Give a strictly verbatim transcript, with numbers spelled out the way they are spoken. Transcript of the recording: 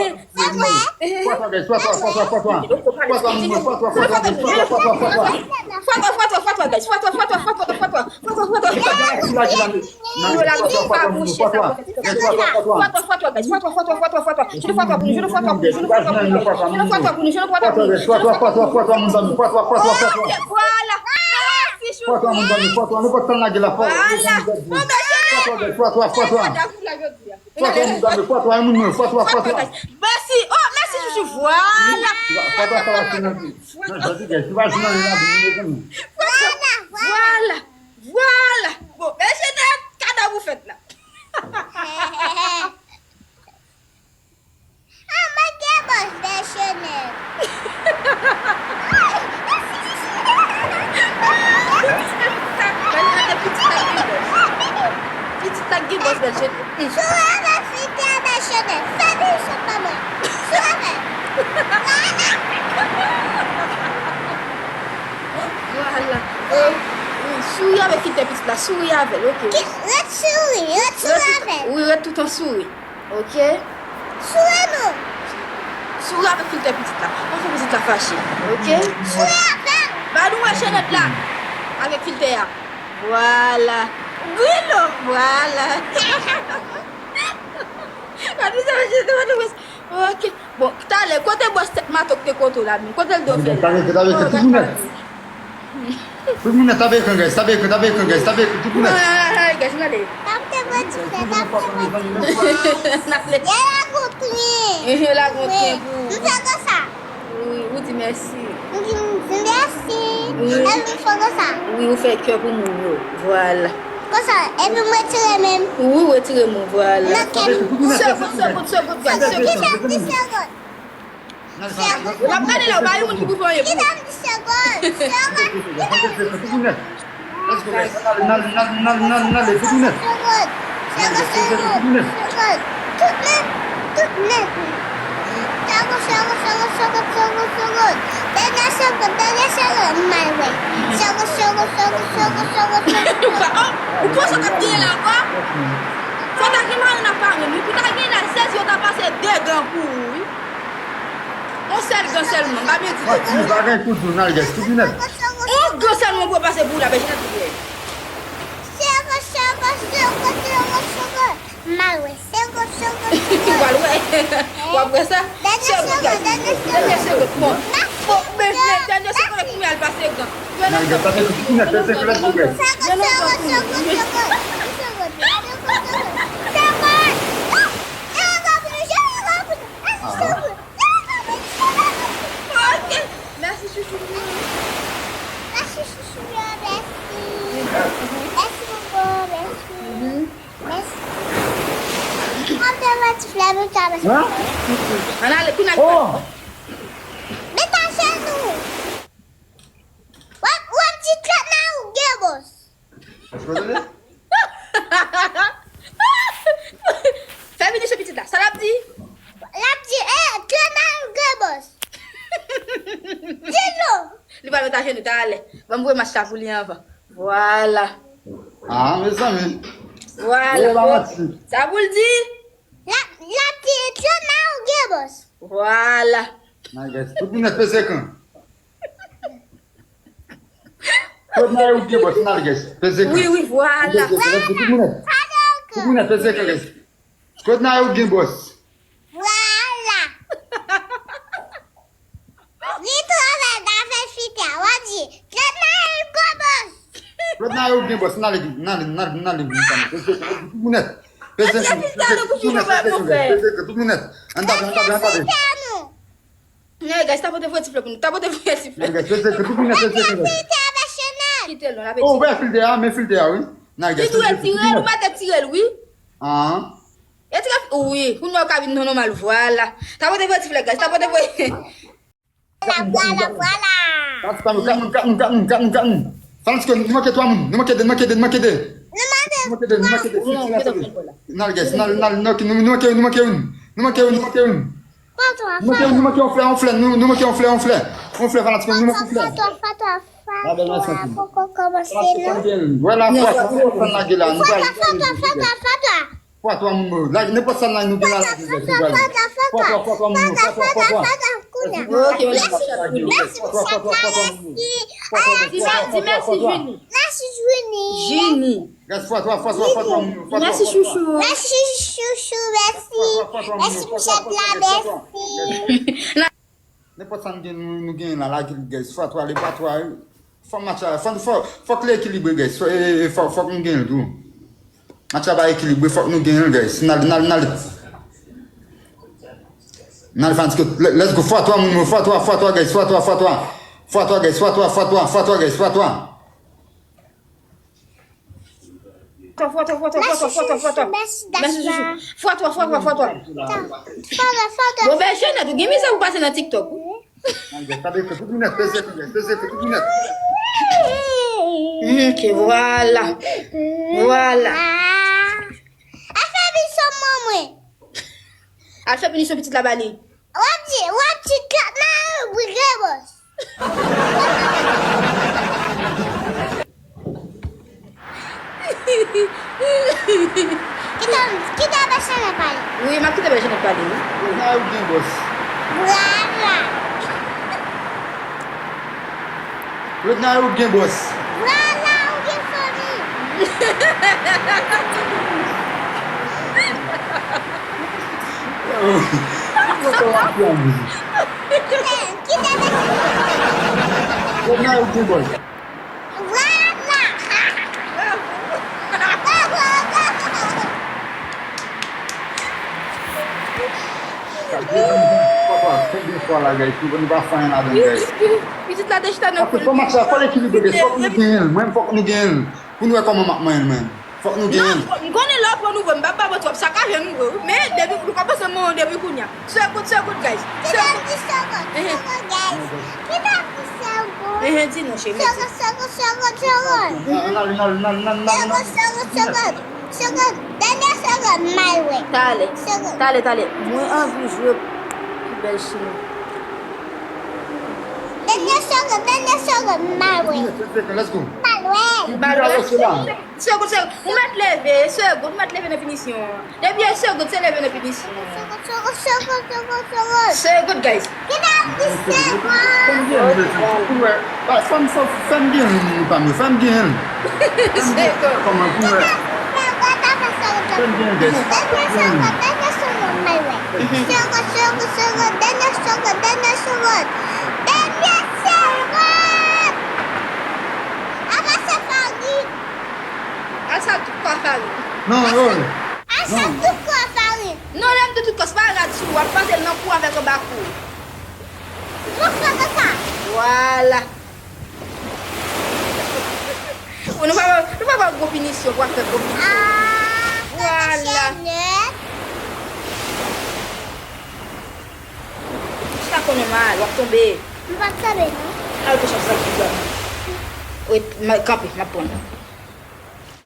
Fwa twa, guys, fwa twa, fwa twa, fwa twa. Fwa twa, moun mwen, fwa twa, fwa twa, guys, fwa twa, fwa twa, fwa twa. Fwa twa, fwa twa, fwa twa, guys, fwa twa, fwa twa, fwa twa, fwa twa, fwa twa, fwa twa. Gila, gila, gila. Nan, fwa twa, fwa twa, moun mwen, fwa twa. Guys, fwa twa, fwa twa. Fwa twa, fwa twa, guys, fwa twa, fwa twa, fwa twa, fwa twa. Jeune fwa twa pou nou, jeune fwa twa pou nou, jeune fwa twa pou nou, jeune fwa twa pou nou, jeune fwa twa pou nou. Fwa twa, fwa twa, fwa twa, moun zanmi, fwa twa, fwa twa, fwa twa. Vwala. Mèsi, chouchou. Fwa twa, moun zanmi, fwa twa. Nou pa t tann lage la, fwa twa. Vwala. Fwa twa, guys, fwa twa, fwa twa. Fwa twa, moun zanmi, fwa twa, moun mwen, fwa twa, fwa twa. Mèsi. Oh, mèsi, chouchou. Vwala. Fwa twa, sa va fini. Nan, jodi, guys, nou pa jwenn anyen la, nou mete nou. Vwala, vwala, vwala. Bon, mesye, dam, kado pou fèt la. Ah, mwen gen bòs de Chanel. Pitit la gen bòs. Pitit la gen bòs, bèl Chanel. Sou avèk filtè de Chanel. Fè biso pa mwen. Sou avèk. Vwala. Souri avèk filtè pitit la. Souri avè l, ok. Ret souri, ret souri avè l. Wi, ret toutan souri. Ok. Souri non. Souri avèk filtè pitit la. Pa fè pitit la fache. Ok. Souri avè l. Ba nou wè Chanel la. Avèk filtè a. Vwala. Wi non, vwala. Pa nou sa, pa nou wè. Ok. Bon, talè, kote bwòs tèt mato k te kote w la menm? Kote l do fè l? Talè, talè, talè, talè. Tout moun nèt, tape ekran, guys, tape ekran, tape ekran, guys, tape ekran, tout moun nèt. Ay, guys, gade. Tap te mwen di fè, tap te mwen di fè. N ap le- Yo lagon tren. Yo lagon tren pou ou. M fè konsa. Wi, ou di mèsi. M di, m di mèsi. Wi. Epi m fè konsa. Wi, ou fè kè pou moun yo. Vwala. Konsa, epi m retire men m. Wi, ou retire men w, vwala. Nan kè m. Segonn, segonn, segonn, guys, segonn. Kisa m di segonn? N ap gade la, ou pa yon moun ki pou fè anyen pou ou. Kisa m di segonn? Segonn. Kisa m di segonn? N ale, n ale, n ale, n ale, n ale, tout nèt. Segonn, segonn, segonn. Tout nèt, tout nèt. Segonn, segonn, segonn, segonn, segonn, segonn. Dènyè segonn, dènyè segonn, m al wè. Segonn, segonn, segonn, segonn, segonn, segonn. Ou panse w t ap genyen la ankò? Fò w ta gen marenn ak parenn, wi. Pou w ta genyen la, sezi yo ta pase de gan pou ou, wi. On sèl gan sèlman, m pa byen di tèt. Mwen di, pa gen kout dou nan lè, tout nèt. On gan sèlman pou yo pase pou w la, bèjinèt pou w. Sègo, sègo, sègo, sègo, sègo. M al wè. Sègo, sègo, sègo. W al wè. W ap wè sa? Dènyè sègo, dènyè sègo. Dènyè sègo. Bon. Bon, men, men, dènyè sègo, kounye a l pase gan. Nan lè, pa gen kout dou nan lè, tout nèt. Sègo, sègo, sègo, sègo. Sègo, sègo, sègo. Ok. Mèsi, chouchou. Mèsi, chouchou, mèsi. Mèsi, bobo, mèsi. Mèsi. Mwen te mèt flè, mwen te mèt flè. Ann ale, kounye a. Oh! Met ajenou. W ap, w ap di Claude Maroux gen bòs. Èske w tande? Fè vini sou pitit la. Sa l ap di? L ap di, eh, Claude Maroux gen bòs. Di non. Li pral met ajenou, talè. Ban m voye match la pou li anvan. Vwala. Ah, mezanmi. Vwala. Sa pou l di? L ap, l ap di, Claude Maroux gen bòs. Vwala. Nan lè, tout moun nèt peze ekran. Claude Maroux gen bòs, nan lè, guys. Peze ekran. Wi, wi, vwala. Peze ekran, tout moun nèt. Tout moun nèt, peze ekran, guys. Claude Maroux gen bòs. Vwala. Li twò rèd avèk filtè a, w ap di, Claude Maroux gen bòs. Claude Maroux gen bòs, nan lè, nan lè, nan lè, nan lè, nan lè. Peze ekran, tout moun nèt. Peze ekran, peze ekran, tout moun nèt, peze ekran, guys. Peze ekran, tout moun nèt. Ann tape, ann tape, ann tape. Filtè a nou. Nan, guys, tapote voye ti flè pou nou. Tapote voye ti flè. Nan, guys, se, se, se tout moun, se, se, se. Kite l non, l ap etire. Oh, wè filtè a, men filtè a, wi. Nan, guys, li dwe tire l, ou mete tire l, wi. Ah. Etire, wi, kounye a ou ka vin nan nòmal, vwala. Tapote voye ti flè, guys, tapote voye. Vwala, vwala, vwala. Kat moun, kat moun, kat moun, kat moun, kat moun, kat moun. Sa vle di ke nou manke twa moun, nou manke de, nou manke de, nou manke de. Nou manke de, nou manke de. Fini, fini, fini. N al, guys, n al, n al, n al, nou, nou manke youn, nou manke youn. Nou manke youn, nou manke youn. Nou manke youn, nou manke yon flè, yon flè, nou, nou manke yon flè, yon flè. Yon flè, fanatik, nou manke yon flè. Fatwa, fatwa, fatwa, fatwa, poko kòmanse non. Wè la, fwa, fwa, fwa, fwa, lage la, nou pral. Fatwa, fatwa, fatwa, fatwa. Fwa twa moun mwen. Lage nenpòt sa nan nou gen la, lage, guys, nou pral. Fwa twa, fwa twa moun mwen. Fwa twa, fwa twa moun mwen. Ok, mèsi, mèsi, mèsi. Di mè-, di mèsi, Junie. Mèsi, Junie. Junie. Guys, fwa twa, fwa twa, fwa twa moun mwen. Fwa twa, fwa twa. Mèsi, chouchou. Mèsi, chouchou, mèsi. Fwa twa, fwa twa moun mwen. Mèsi, chèf la, mèsi. Nenpòt sa nou gen, nou, nou genyen la, lage l, guys. Fwa twa, le fwa twa, wi. Fò match la, fò, fò, fòk li ekilibre, guys. Fò, e, e, fò, fòk nou genyen l tou. Match la pa ekilibre, fòk nou genyen l, guys. N al, n al, n al. N al, fanatik, le-, let's go. Fwa twa, moun mwen, fwa twa, fwa twa, guys. Fwa twa, fwa twa. Fwa twa, guys, fwa twa, fwa twa, fwa twa, guys, fwa twa. Fwa twa, fwa twa, fwa twa, fwa twa, fwa twa, fwa twa. Mèsi, chouchou. Mèsi, chouchou. Fwa twa, fwa twa, fwa twa. Fwa twa, fwa twa. Bon, ben, Jeanette, ou gen mizè pou pase nan TikTok, wi. Gade, fè tout minèt, peze, peze, peze, tout minèt. Ok, vwala. Vwala. Al fè pinisyon mwen. Al fè pinisyon pitit la ba li. W ap di, w ap di, kat nan brike, bòs. Kite, kite Bèchene pale. Wi, m ap kite Bèchene pale, wi. Nan ou gen bòs. Vwala. Rodna, ou gen bòs. Vwala, ou gen fanmi. Kite, kite Bèchene. Rodna, ou gen bòs. Vwala! Konbyen fwa la, guys, nou, nou pa fè anyen ladan l, guys. Pitit la te chita nan kou l. Fò match la, fò l ekilibre, guys. Fòk nou genyen l. Mwen, fòk nou genyen l. Pou nou wè kòman m ap manyen l, mwen. Fòk nou genyen l. Non, m konnen lè w pran nouvo, m p ap ba w twòp. Sa ka jwenn nouvo, wi. Men, depi, nou kòmanse manyen w depi kounye a. Segonn, segonn, guys. Segonn. Segonn, guys. Ehe, di non, cheri. Segonn, segonn, segonn, segonn. Segonn, segonn, segonn. Segonn. Dènye segonn, m al wè. Talè. Segonn. Talè, talè. Mwen anvi jwe pi bèl chimè. Dènye segonn, dènye segonn, m al wè. Let's go. M al wè. M al wè. Segonn, segonn. Ou mèt leve, segonn. Ou mèt leve nan finisyon an. Depi e segonn, se leve nan pinisyon. Segonn, segonn, segonn, segonn, segonn. Segonn, guys. Kidnape segonn. Fè m gen, fè m, fè m, fè m gen, pa m, fè m gen. Segonn. Kòman pou wè? Kidnape segonn, kidnape segonn. Fè m gen, guys. Dènye segonn, dènye segonn, mwen wè. Segonn, segonn, segonn, dènye segonn, dènye segonn. Dènye segonn. Apa se Farid. Al sa tout kwa Farid. Non, yo. Al sa tout kwa Farid. Non, lè m di tout kwa, se pa rad sou ou, w ap pase l nan kou avèk anba kou. Mwen fè konsa. Vwala. Ou nou pa, nou pa ba w gwo pinisyon, w ap fè gwo pinisyon. Ah, vwala. Chita konnen mal, w ap tonbe. M p ap tonbe, non. Al pou chans la, wi, kanpe, m ap pran.